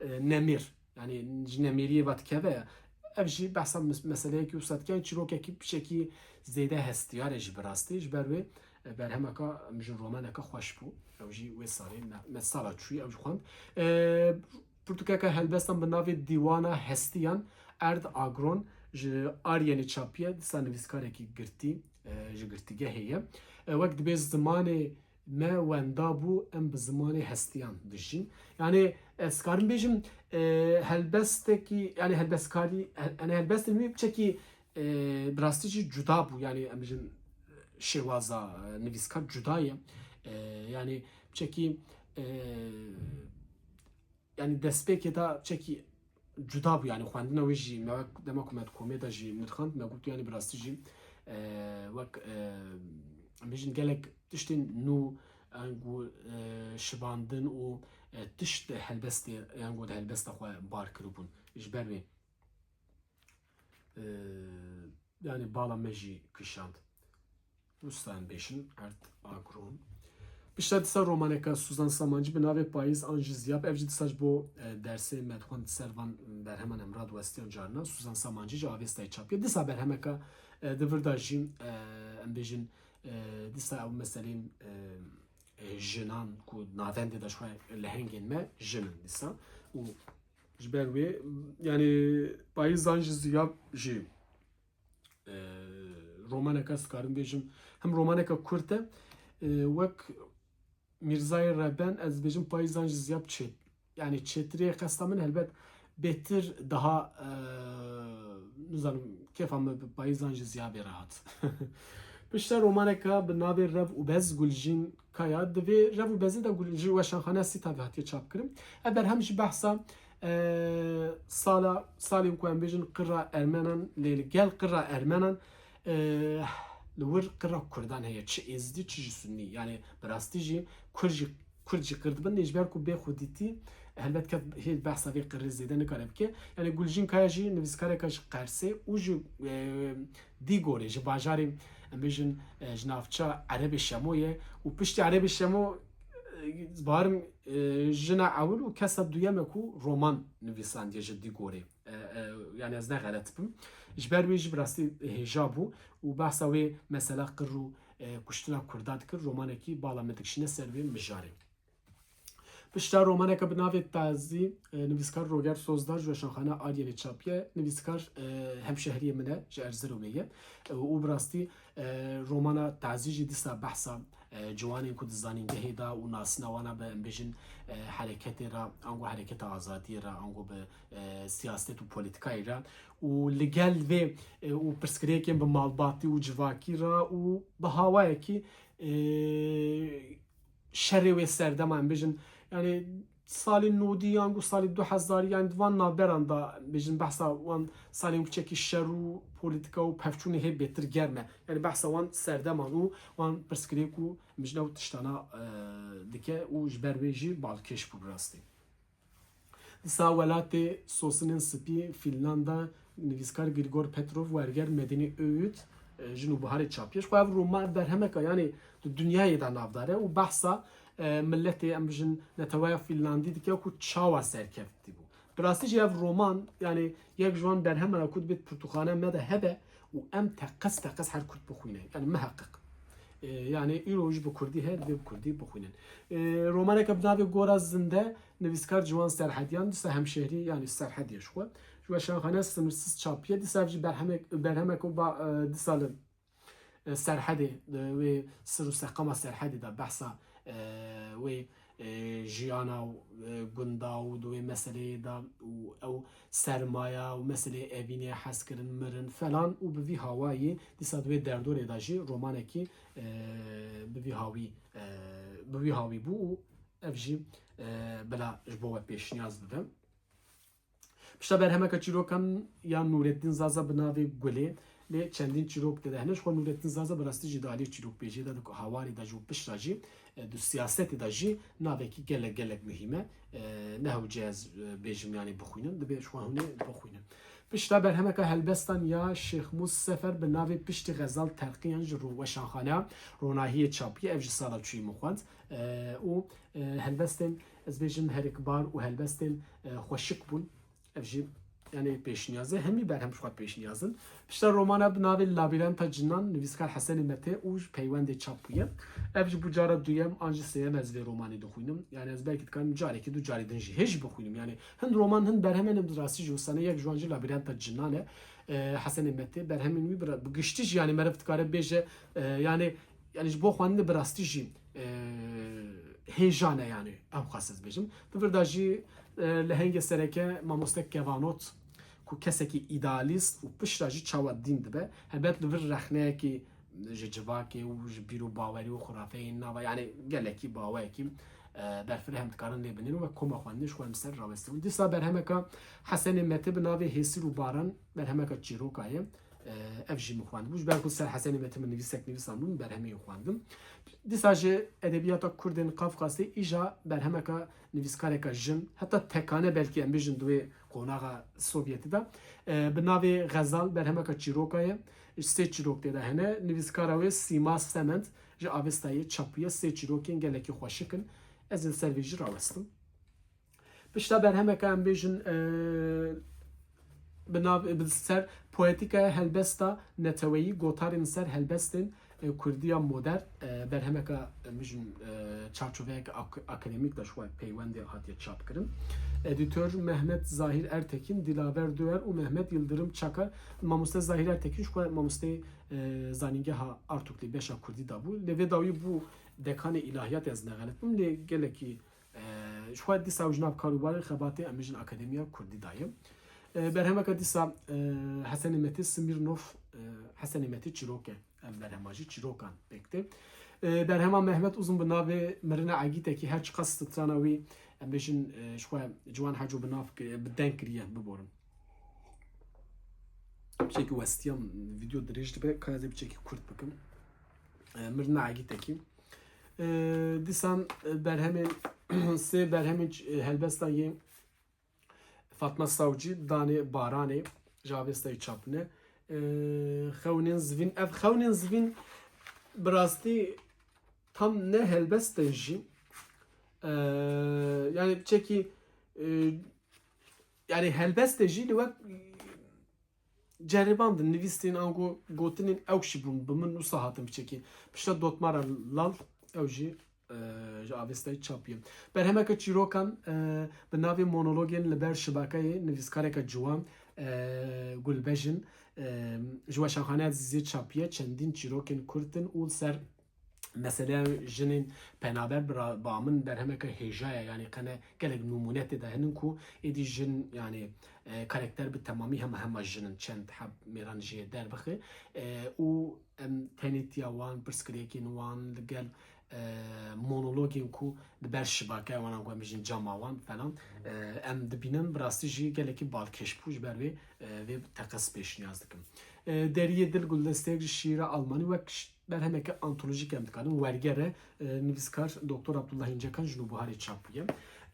E, nemêr, yanî ji nemêriyê ve dikeve ya. Ev jî behsa mes-, meseleyekî wisa dike, çîrokekî piçekî zêde hestiyar e jî bi rastî. Ji ber wê, e, berhemeka, em jin romaneka xweş bû. Ew jî wê salê me, me sala çûyî ew jî xwend. E, pirtûkeke helbestan bi navê Dîwana Hestiyan, Erd Agron, ji Aryenê çapiye, dîsa nivîskarekî girtî, e, ji girtîgehê ye. E, wek dibê zimanê me wenda bû, em bi zimanê hestiyan dijîn. Yanî ez karim bêjim, e, helbestekî, yanî helbestkarî, hel-, yanî helbestên wî piçekî, e, bi rastî jî cuda bû. Yanî em bijin şêwaza, e, nivîskar cuda ye. E, yanî piçekî, e, yanî destpêkê de çekî cuda bû, yanî xwendina wê jî me wek dema ku me di komê de jî nirxand, me got yanî bi rastî jî, e, wek, e, em bêjin gelek tiştên nû, yanî ku, e, şibandin û, e, tişt helbestê, yanî ku di helbesta xwe bar kiribûn. Ji ber wê, e, yanî bala me jî kişand. Wisa em bêjin, Erd Agron. Pişta dîsa romaneka Suzan Samancî bi navê Payîz an jî Ziyab, ev jî dîsa ji bo, e, dersê me dixwend ser van berheman em radiwestiyan carina. Suzan Samancî ji Avestayê çapiye. Dîsa berhemeka, e, di vir de jî, e, em bêjin, e, dîsa ew meselên, e, e, jinan ku navendê de ji xwe lehengên me jin in dîsa. Û ji ber wê, yanî Payîz an jî Ziyab jî e, romaneka, ez karim bêjim, hem romaneka kurt e, e, wek Mîrzayê Reben, ez dibêjim Payîzan jî Ziyab çêt-, yanî çêtirê qesta min, helbet bêtir daha, e, nizanim, kêfa min bi Payîzan jî Ziyabê re hat. Pişta romaneka bi navê Rev û Bez, Gulîjîn Kaya, di vê Rev û Bezê de Gul-, ji Weşanxaneya Sîtavê hatiye çapkirin. Ev berhem jî behsa, e, sala, salên ku em bêjin qirra ermenan, lê li gel qirra ermenan, e, li wir qirra kurdan heye, çi êzidî, çi jî sunnî. Yanî bi rastî jî kurd jî, kurd jî qir dibin, lê ji ber ku bê xwedîtî, helbet kes hê behsa vê qirrê zêde nikare bike. Yanî Gulîjîn Kaya jî nivîskareka ji Qersê û ji, e, Dîgorê, ji bajarê, em bêjin, e, ji navça Erebê Şemo ye û piştî Erebê Şemo, e, barim, e, jina ewil û kesa duyem e ku roman nivîsandiye ji Dîgorê. E, e, yanî ez ne xelet bim. Ji ber wê jî bi rastî hêja bû û behsa wê mesela qir û, e, kuştina kurda dikir, romanekî bala me dikişîne ser vê mijarê. Pişta romaneke bi navê Tazî, e, nivîskar Roger Sozdar ji Weşanxaneya Aryenê çapiye. Nivîskar, e, hemşehriyê min e, ji Erziromê ye. E, û bi rastî, e, romana Tazî jî dîsa behsa, e, ciwanên ku di zanîngehê de û nasîna wan a bi, em bêjin, e, hereketê re, ango hereketa azadiyê re, ango bi, e, siyaset û polîtîkayê re û li gel vê, e, û pirsgirêkên bi malbatî û civakî re û bi hawayekî, e, şerê wê serdema, em bêjin, yanî salên nodî yan ku salê du hezarî, yanî di van navberan de, em bêjin, behsa wan salên ku çekî şer û polîtîka û pevçûnê hê bêtir germ e. Yanî behsa wan serdeman û wan pirsgirêk û mijne û tiştana, e, dike û ji ber wê jî balkêş bû bi rastî. Dîsa Welatê Sosinên Spî, Fînlanda, nivîskar Grigor Petrov, werger Medeni Öğüt, e, Jin û Biharê çapiye. Ji xwe ev roman berhemeka, yanî di dinyayê de navdar e û behsa, e, miletê, em bijin, neteweya Fînlandî dike ku çawa serkeftî bû. Bi rastî jî ev roman, yanî yek ji wan berheman e ku dibêt pirtûkxane me de hebe û em teqez teqez her kurt bixwîne. Yanî miheqqiq. E, yanî îro jî bi kurdî heye, divê bi kurdî bixwînin. E, romaneke bi navê Gora Zinde, nivîskar Ciwan Serhediyan, dîsa hemşehrî, yanî Serhedê ji xwe. Ji Weşanxaneya Sınırsız çapiye, dîsa ev jî berhemek, berhemek û ba, e, dîsa li, e, Serhedê, e, wê sir û seqama Serhedê de behsa, e, wê, e, jiyana e, gunda û di wê meseleyê de û ew sermaya û meseleyê evînê, hezkirin, mirin falan û bi vî hawayî dîsa di wê derdorê de jî romanekî e, bi vî hawî e, bi vî hawî bû û ev jî e, bila ji bo we pêşniyaz bidim. Pişta berhemeka çîrokan ya Nûreddîn Zaza bi navê Gulê, lê çendîn çîrok tê de hene. Ji xwe Nûreddîn Zaza bi rastî jî di aliyê çîrokbêjiyê de, di hawarê de jî û piştre jî, e, di siyasetê de jî navekî gelek gelek muhîm e. E, ne hewce ez, e, bêjim, yanî bixwînin, divê ji xwe hûn ê bixwînin. Pişta berhemeka helbestan ya Şêxmûs Sefer bi navê Piştî Xezal Terqiyan ji ro-, Weşanxaneya Ronahiyê çap bûye. Ev jî sala çûyî min xwend. E, û, e, helbestên, ez bêjim, herikbar û helbestên, e, xweşik bûn. Ev jî, yanî, pêşniyaz e. Hemî berhem ji xwe pêşniyaz in. Pişta romana bi navê Labirenta Cinan, nivîskar Hesenê Mete û ji Peywendê çap bûye. Ev jî bû cara duyem an jî sêyem ez vê romanê dixwînim. Yanî ez belkî dikarim carekî du carî din jî hê jî bixwînim. Yanî hin roman, hin berhemên bi rastî jî wisa ne, yek ji wan jî Labirenta Cinan e. E, Hesenê Mete, berhemên wî bi ra-, bi giştî jî, yanî meriv dikare bêje, e, yanî, yanî ji bo xwendinê bi rastî jî, e, hêja ne, yanî, ew xwest ez bêjim. Di vir de jî, e, lehengê sereke mamoste Kevanot, ku kesekî îdealîst û piştre jî çawa dîn dibe, helbet li vir rexneyekî ji civakê û ji bîr û bawerî û xurafeyên nava, yanî gelekî baweyekî, e, berfireh em dikarin lê binin û wek koma xwendinê ji xwe em ser rawestibûn. Dîsa berhemeka Hesenê Mete bi navê Hêsîr û Baran, berhemeka çîroka ye. E, ev jî min xwendibû. Ji ber ku ser Hesenê Mete min nivîsek nivîsandibû, min berhemê wî xwendim. Dîsa ji edebiyata Kurdên Qafqasê îja berhemeka nivîskareka jin, heta tekane belkî em bêjin di wê qonaxa Sovyetî de, e, bi navê Xezal, berhemeka çîroka ye. Sê çîrok tê de hene. Nivîskara wê Sîma Semend, ji Avestayê çap bûye. Sê çîrokên gelekî xweşik in. Ez ê li ser vê jî rawestim. Pişta berhemeke em bêjin, e, bi nav, bi ser poetîkaya helbesta neteweyî, gotarên ser helbestên, e, Kurdiya modern, e, berhemeke, e, em bêjin, e, çarçoveyeke ak-, akademîk de ji xwe peywendê hatiye çapkirin. Edîtor Mehmet Zahîr Ertekin, Dilaver Duer û Mehmet Yildirim Çakar. Mamoste Zahîr Ertekin ji xwe mamosteyê, e, Zanîngeha Artuklê beşa Kurdî de bû. Lê vê dawî bû dekanê îlahiyatê, ez nexelet bim, lê gelekî, e, ji xwe dîsa ji nav karûbarê xebatê em bêjin Akademiya Kurdî daye. E, berhemeke dîsa, e, Hesenê Metê Smirnov, e, Hesenê Metê çîrok e. Ev berhema jî çîrokan pêk tê. E, berhema Mehmet Uzun bi navê Mirina Egîtekî, her çiqas strana wî, em bêjin, e, ji xwe Ciwan Heco bi nav kir-, bi deng kiriye, biborin. Piçekî westiyam, vîdeo dirêj dibe, ka ez ê piçekî kurt bikim. E, Mirina Egîtekî. E, dîsan, e, berhemên, sê berhemên ç-, e, helbesta yê Fatma Savcî, Danê Baranê, ji Avestayê çap bûne. E, Xewnên Zivîn, ev Xewnên Zivîn bi rastî tam ne helbest e jî. E, yanî piçekî, e, yanî helbest e jî, li wek ceribandin, nivîstin, ango gotinên ew jî bûn, bi min wisa hatin piçekî. Pişta Dotmara Lal, ew jî, e, ji Avestayê çap bûye. Berhemeke çîrokan, e, bi navê Monologên li ber Şibakeyê, nivîskareke ciwan, e, Gulbejin, e, ji Weşanxaneya Zîzê çap bûye, çendîn çîrokên kurt in û li ser meseleya jinên penaber bi ra-, ba min berhemeke hêja ye, yanî qene gelek nûmûne tê de hene ku êdî jin, yanî, e, karakter bi temamî hema hema jin in, çend heb mêran jê derbixe, e, û em tenêtiya wan, pirsgirêkên wan li gel, e, monologên ku li ber şibakeyê wan, an ku em bêjin cama wan falan, e, em dibînin, bi rastî jî gelekî balkêş bû, ji ber vê, e, vê teqez pêşniyaz dikim. E, Deriyê Dil, Guldesteyek ji Şiîra Almanî, wek ş-, berhemeke antolojîk em dikarin wergere, e, nivîskar Doktor Abdullah Încekan ji Nûbiharê çap bûye.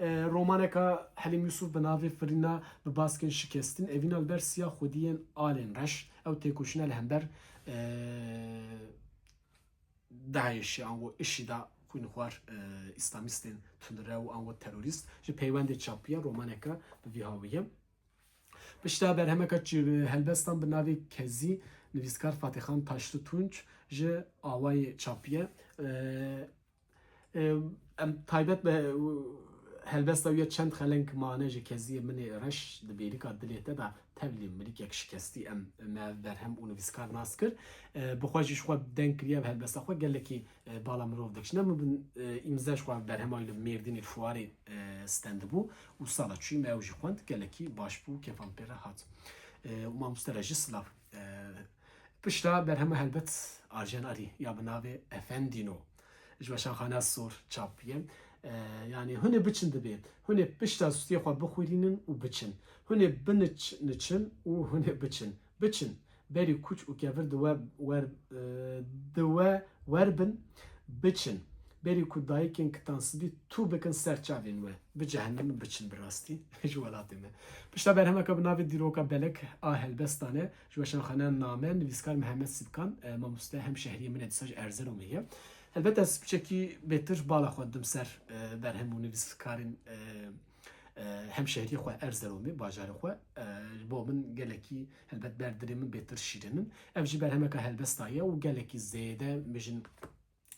E, romaneka Helîm Yusuf bi navê Firîna bi baskên şikestin, evîna li ber siya xwediyên alên reş, ew têkoşîna li hember, e, DAIŞê, ango IŞÎD'a, xwînxwar, e, îslamîstên tundrew, ango terorîst, ji Peywendê çap bûye, romaneke bi vî hawî ye. Pişta berhemeka çî-, helbestan bi navê Kezî, nivîskar Fatîxan Taşlı Tunç ji Awayê çap bûye. E, e, em taybet be, helbesta wî ya çend xeleng mane ji keziyê min ê reş di bêrîka dilê te de tevlî mirîkek şikestî em me berhem û nivîskar nas kir. E, bi xwe jî ji xwe deng kiriye bi helbesta xwe gelekî, e, bala mirov dikişine. Min bin, e, îmze ji xwe berhema wî li Mêrdînê li fuarê, e, stendibû û sala çûyî me ew jî xwend, gelekî baş bû, kêfa min pê re hat. E, û mamoste re jî silav. E, Pişta berhema helbet Arjen Arî ya bi navê Efendîno ji weşanxaneya Sor çap bûye. E, yanî hûn ê biçin dibê. Hûn ê pişta stûyê xwe bixwîrînin û biçin. Hûn ê biniç-, niçin û hûn ê biçin. Biçin. Berî kuç û kevir di we wer-, e, di we wer bin. Biçin. Berî ku dayikên kitansibî tû bikin ser çavên we. Bi cehennemê biçin bi rastî ji welatê me. Pişta berhemeke bi navê Dîroka Belek a helbestan e. Ji weşanxaneya Name, nivîskar Mihemed Sibkan, e, mamoste hemşehriyê min e, dîsa ji Erzeromê ye. Helbet ez piçekî bêtir bala xwe didim ser, e, berhem û nivîskarên, e, e, hemşehriyê xwe Erzeromê, bajarê xwe. E, ji bo min gelekî helbet ber dilê min bêtir şîrin in. Ev jî berhemeke helbesta ye û gelekî zêde mijin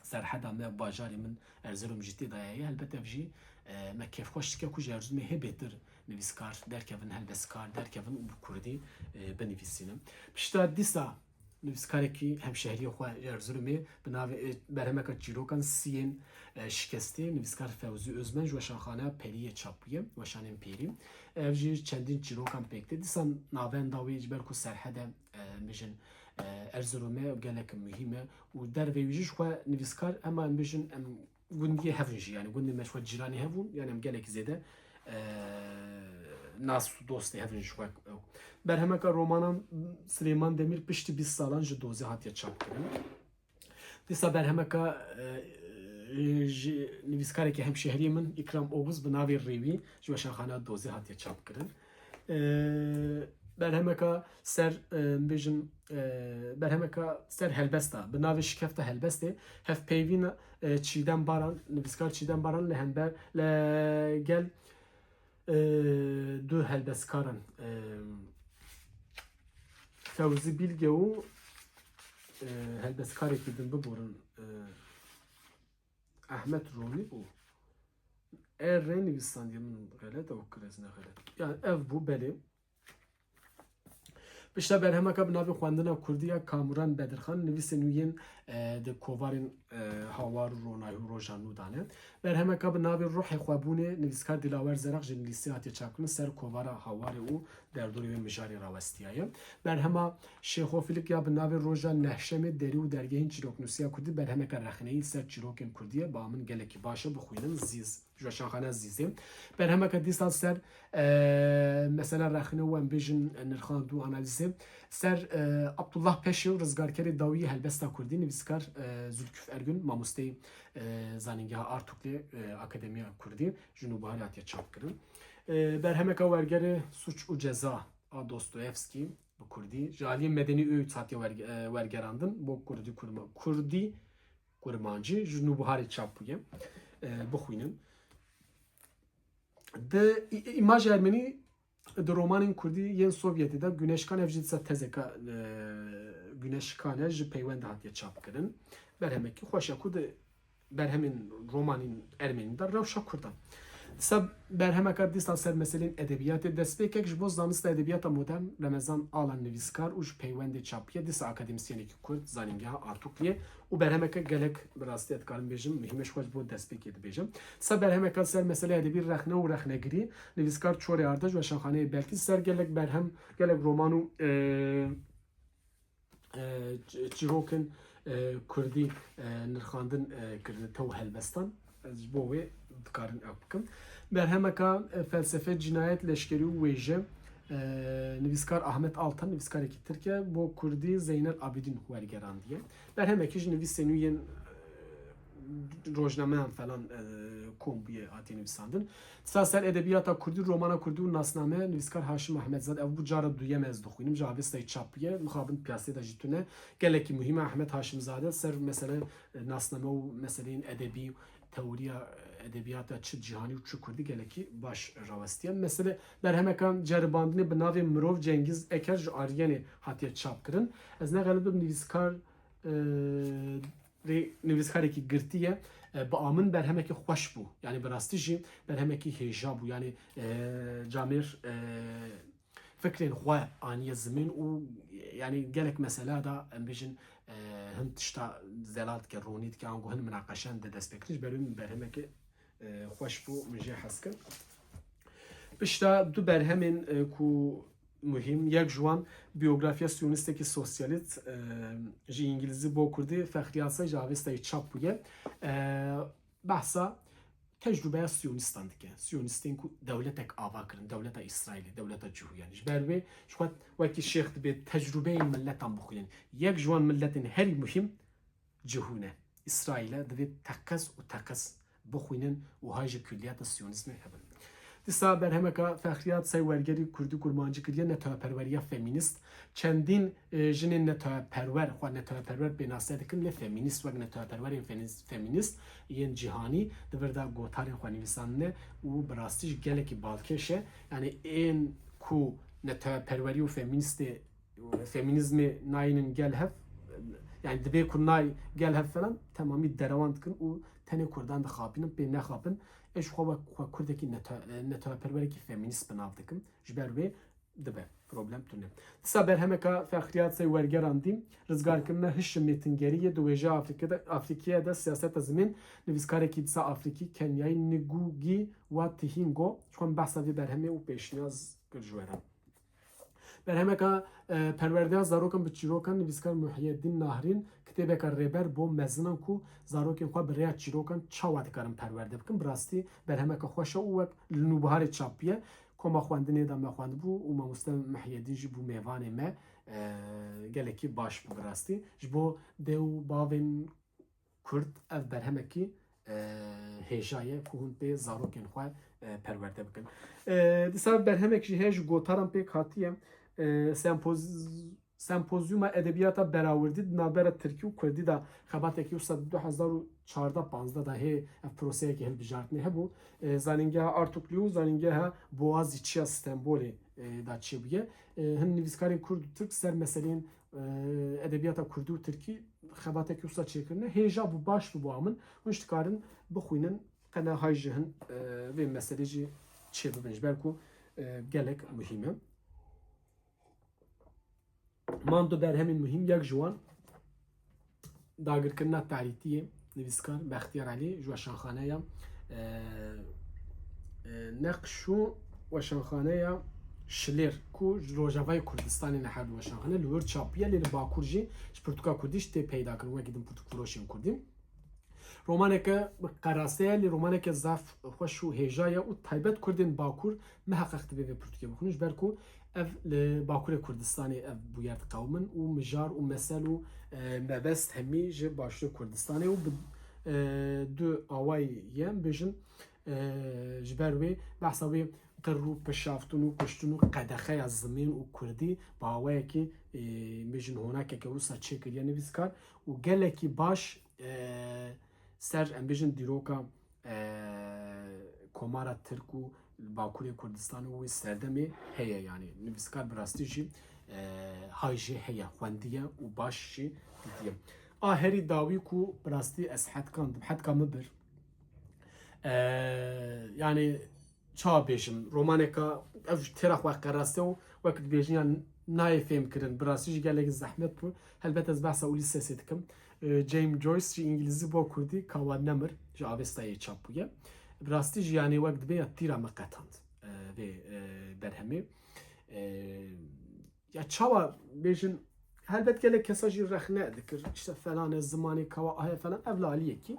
Serheda me, bajarê min Erzerom jî tê de ye. Helbet ev jî, e, me kêfxweş dike ku ji Erzurumê hê bêtir nivîskar derkevin, helbestkar derkevin û bi kurdî, e, binivîsînin. Pişta dîsa nivîskarekî hemşehriyê xwe ji Erzurumê bi navê, e, berhemeke çîrokan Siyên, e, Şikestê, nivîskar Fewzî Özmen ji weşanxaneya Periyê çap bûye, weşanên Pêrî. Ev jî çendîn çîrokan pêk tê. Dîsa navenda wê ji ber ku Serhed e, e, mijin, e, Erzurumê gelek muhîm e û derveyî jî ji xwe nivîskar, hema em bijin em gundiyê hev in jî, yanî gundê me ji xwe cîranê hev bûn, yanî em gelekî zêde, e, nas û dostê hev in ji xwe. Berhemeka romanan Silêman Demîr piştî bîst salan ji dozê hatiye çapkirin. Dîsa berhemeka, e, ji nivîskarekî hemşehriyê min Îkram Oguz bi navê Rêwî ji weşanxaneya Dozê hatiye çapkirin. E, berhemeka ser, e, bêjin, e, berhemeka ser helbesta, bi navê Şikefta Helbestê, hevpeyvîna, e, Çîdem Baran, nivîskar Çîdem Baran li hember, li gel, e, du helbestkaran, e, Fewzî Bilge û, e, helbestkarekî din biborin, e, Ahmet Romî bû. E, rê nivîsandiye min xelet, ew kir ez ne xelet. Yani ev bû, belê. Pişta berhemeka bi navê Xwendina Kurdî ya Kamuran Bedirxan, nivîsên wî yên, e, di kovarên, e, Hawar û Ronahî û Roja Nû de ne. Berhemeka bi navê Ruhê Xwebûnê, nivîskar Dilawer Zeraq ji Nilîsê hatiye çapkirin, ser kovara Hawarê û derdorê wê mijarê rawestiyaye. Berhema Şêxo Filik ya bi navê Roja Nehşemê, derî û dergehên çîroknûsiya kurdî, berhemeke rexneyî ser çîrokên kurdî ye, ba min gelekî baş e, bixwînin, Zîz, ji weşanxaneya Zîzê. Berhemeke dîsa ser, e, mesela rexne û em bêjin nirxand û analîzê. Ser, e, Abdullah Peşê û Rizgarkerê Dawiyê helbesta kurdî, nivîskar, e, Zülküf Ergün, mamosteyê, e, Zanîngeha Artuklê, e, Akademiya Kurdî, ji Nûbiharê hatiye çapkirin. E, berhemeka wergerê Suç û Ceza a Dostoyevskî bi kurdî, ji aliyê Medenî Öğüt hatiye werge-, e, wergerandin, bo kurdî kurma-, kurdî kurmancî, ji Nûbiharê çap bûye. E, bixwînin. Di î-, î-, îmaj ermenî di romanên kurdî yên Sovyetê de Güneşkan, ev jî dîsa tezeka, e, Güneşkan e, ji Peywende hatiye çapkirin. Berhemekî xweş e ku di berhemên romanên ermenî de rewşa kurdan. Dîsa berhemeka dîsa ser meselên edebiyatê, destpêkek ji bo zanista edebiyata modern Remezan Alan, nivîskar û ji Peywendê çapiye, dîsa akademîsyenekî kurd, Zanîngeha Artukliyê û berhemeke gelek, bi rastî ez dikarim bêjim, muhîm e, ji xwe ji bo destpêkê dibêjim. Dîsa berhemeka ser meselê edebî, rexne û rexnegirî, nivîskar Çorê Arda ji Weşanxaneyê Belkî, ser gelek berhem, gelek roman û, e, e, ç-, çîrokên, e, kurdî, e, nirxandin, e, kirine tew helbestan. Ez ji bo wê dikarin ew bikim. Berhemeka, e, felsefe, cinayet, leşkerî û wêje, e, nivîskar Ahmet Altan, nivîskarekî tirk e, bo kurdî Zeynel Abidin wergerandiye. Berhemekî ji nivîsên wî yên, e, rojnameyan falan, e, kom bûye, hatiye nivîsandin. Dîsa ser edebiyata kurdî, romana kurdî û nasname, nivîskar Haşim Ahmetzade, ev bû cara duyem ez dixwînim, ji Avestayê çap bûye, mixabin piyasê de jî tune. Gelekî muhîm e, Ahmet Haşimzade ser mesele, e, nasname û meseleyên edebî, teoriya edebiyata çi cîhanî û çi kurdî gelekî baş rawestiye. Mesele berhemeka ceribandinê bi navê Mirov, Cengiz Eker ji Aryenê hatiye çap kirin. Ez ne xelet bim, nivîskar, e, rê nivîskarekî girtî ye. E, bi a min berhemekî xweş bû. Yanî bi rastî jî berhemekî hêja bû. Yanî, e, camêr, e, fikrên xwe aniye zimên û, yanî gelek mesela da, em bêjin, e, hin tişta zelal dike, ronî dike, ango hin minaqeşan de dest pê kirin. Ji ber wê min berhemekî, e, xweş bû, min jê hez kir. Pişta du berhemên, e, ku muhîm, yek ji wan biyografiya siyonistekî sosyalîst, e, ji îngilîzî bo kurdî, Fexrî Asay ji Avestayê çap bûye. E, behsa tecrûbeya siyonîstan dike. Siyonîstên ku dewletek ava kirin, dewleta Îsraîlê, dewleta Cihûyanê. Ji ber wê ji xwe wekî şêx dibê tecrûbeyên miletan bixwînin. Yek ji wan miletên herî muhîm Cihûn e. Îsraîl e, divê teqez û teqez bixwînin û hay ji kulliyata siyonîzmê hebin. Dîsa berhemeka Fexrî Asay wergerî kurdî kurmancî kiriye, neteweperweriya femînîst. Çendîn, e, jinên neteweperwer, xwe neteweperwer pê nase dikin, lê femînîst wek neteweperwerên fenîz-, femînîst yên cîhanî di vir de gotarên xwe nivîsandine û bi rastî jî gelekî balkêş e. Yanî ên ku neteweperwerî û femînîstê, femînîzmê nayînin gel hev, yanî dibê ku nay gel hev falan, temamî derewan dikin û tenê kurdan dixapînin, pê nexapin. Ê ji xwe wek xwe kurdekî nete-, neteweperwerekî femînîst bi nav dikim. Ji ber wê dibe. Problem tune. Dîsa berhemeka Fexrî Asay wergerandî, rizgarkirina hişê mêtingerî yê di wêjeya Afrîkê de, Afrîkiyê de siyaseta zimên, nivîskarekî dîsa Afrîkî, Kenyayî, Ngugi wa Thiong'o, ji xwe min behsa vê berhemê û pêşniyaz kir ji we re. Berhemeka, e, perwerdeya zarokan bi çîrokan, nivîskar Muhiyedîn Nahrîn, kitêbeka rêber bo mezinan ku zarokên xwe bi rêya çîrokan çawa dikarin perwerde bikin. Bi rastî berhemeka xweş e û wek li Nûbiharê çap bûye. Koma xwendinê de me xwendibû û mamoste Mihiyedîn jî bû mêvanê me, e, gelekî baş bû bi rastî. Ji bo dê û bavên Kurd ev berhemekî, e, hêja ye ku hûn pê zarokên xwe, e, perwerde bikin. E, dîsa berhemek jî heye ji gotaran pêk hatiye. E, sempoz-, Sempozyuma Edebiyata Berawirdî di navbera Tirkî û Kurdî de xebatekî wisa di du hezar û çardeh panzdeh de hê ev proseyekî hilbijartinê hebû. E, Zanîngeha Artuklu û Zanîngeha Boğaziçi'ya Stenbolê, e, de çêbûye. E, hin nivîskarên Kurd û Tirk ser meseleyên, e, edebiyata Kurdî û Tirkî xebatekî wisa çêkirine. Hêja bû, baş bû bo min. Hûn jî dikarin bixwînin, qe ne hay ji hin, e, vê meselê jî çêbibin. Ji ber ku, e, gelek muhîm e. Man du berhemên muhîm, yek ji wan dagirkirina tarîtiyê, nivîskar Bextiyar Elî ji weşanxaneya, e, e, Neqş û weşanxaneya Şilêr ku ji Rojavayê Kurdistanê ne her du weşanxane li wir çap bûye, lê li Bakur jî ji pirtûka kurdî jî tê peyda kirin, wekî din pirtûkfiroşên kurdî. Romaneke bi qerase ye, lê romaneke zaf xweş û hêja ye û taybet Kurdên Bakur miheqeq divê vê pirtûkê bixwînin, ji ber ku ev li Bakurê Kurdistanê ev bûyer diqewimin û mijar û mesel û, e, mebest hemî ji Başûrê Kurdistanê û bi, e, du awayî ye, bêjin, e, ji ber wê behsa wê qir û pişaftin û kuştin û qedexeya zimên û kurdî bi awayekî, e, bêjin honakeke wisa çêkiriye nivîskar û gelekî baş, e, ser, em bêjin, dîroka, e, Komara Tirk û Bakurê Kurdistanê û wê serdemê heye, yanî nivîskar bi rastî jî, e, hay jê heye, xwendiye û baş jî dîtiye. A herî dawî ku bi rastî ez hetkan dim, hetka min bir. E, yanî, çawa bêjim, romaneka ev jî têra xwe qerase û wek dibêjin ya nayê fêhm kirin. Bi rastî jî gelekî zehmet bû. Helbet ez behsa Ulysesê dikim. E, James Joyce ji îngilîzî bo kurdî Kawa Nemir ji Avestayê çap bûye. Bi rastî jî, yanî, wek dibê ya tîra min qetand, e, vê, e, berhemê. E, ya çawa bêjin, helbet gelek kesa jî rexne dikir, işte, felane zimanê kawa aye falan, ev li aliyekî.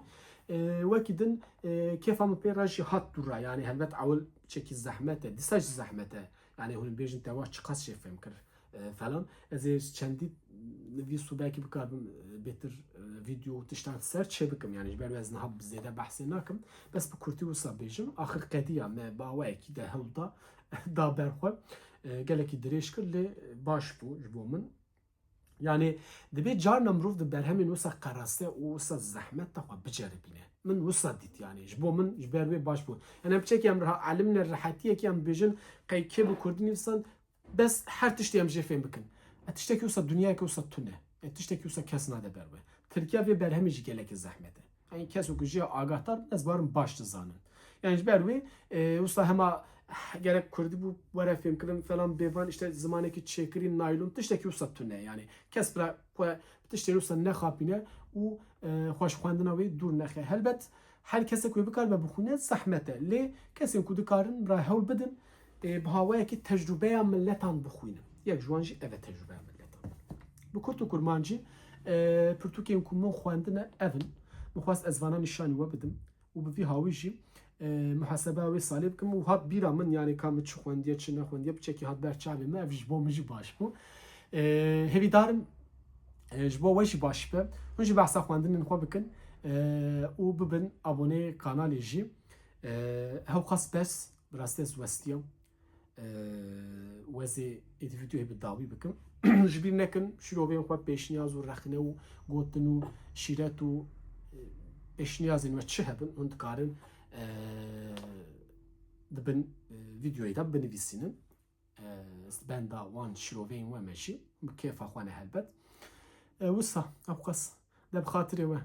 E, wekî din, e, kêfa min pê re jî hat dû re, yanî helbet ewil çekî zehmet e, dîsa jî zehmet e. Yanî hûn bêjin te wa çiqas jê fêm kir, e, falan. Ez ê çendî vî sûbekî bikaribim, e, bêtir, e, vîdeo û tiştan ser çê bikim. Yanî ji ber wê ez niha zêde behsê nakim. Bes bi kurtî wisa bêjim. Axir qediya me bi awayekî de hewl da, da ber xwe. E, gelekî dirêj kir, lê baş bû ji bo min. Yanî, dibê carna mirov di berhemên wisa qerase û wisa zehmet de xwe biceribîne. Min wisa dît, yanî, ji bo min, ji ber wê baş bû. Yanî, em piçekî em reha, elimine rehetiyekî em bêjin, qey kê bi kurdî nivîsand, bes her tiştê em jê fêm bikin. E, tiştekî wisa, dinyayeke wisa tune. E, tiştekî wisa kes nade ber wê. Tirkiya vê berhemê jî gelekî zehmet e. Yani keso ku jê agahdar bin, ez barim baş dizanin. Yani ji ber wê, e, wisa hema gerek kurdî bû were fêmkirin falan bêvan, işte zimanekî çêkirî naylon, tiştekî wisa tune. Yani kes bira xwe tiştê wisa nexapîne û, e, xwe ji xwendina wê dûr nexe. Helbet her kesek wê bikaribe bixwîne zehmet e. Lê kesên ku dikarin bira hewl bidin, e, bi hawayekî tecrûbeya miletan bixwînin. Yek ji wan jî ev e tecrûbeya miletan. Bi kurt û kurmancî, e, pirtûkên ku min xwendine ev in. Min xwest ez vana nîşanî we bidim û bi vî hawî jî, e, muhaseba wê salê bikim û hat bîra min, yani ka min çi xwendiye, çi nexwendiye, piçekî hat ber çavê min, ev ji bo min jî baş bû. E, hêvîdarim, e, ji bo we jî baş be. Hûn jî behsa xwendinên xwe bikin, e, û bibin aboneyê kanalê jî. E, hewqas bes, bi rastî ez westiyam. E, wezê êdî vîdeoyê bi dawî bikim. Ji bîr nekin, şîroveyên xwe pêşniyaz û rexne û gotin û şîret û, e, pêşniyazên we çi hebin, hûn dikarin, e, di bin, e, vîdeoyê de binivîsînin. E, benda wan şîroveyên we me jî, bi kêfa xwe ne helbet. E, wisa, hewqas, de bi xatirê we.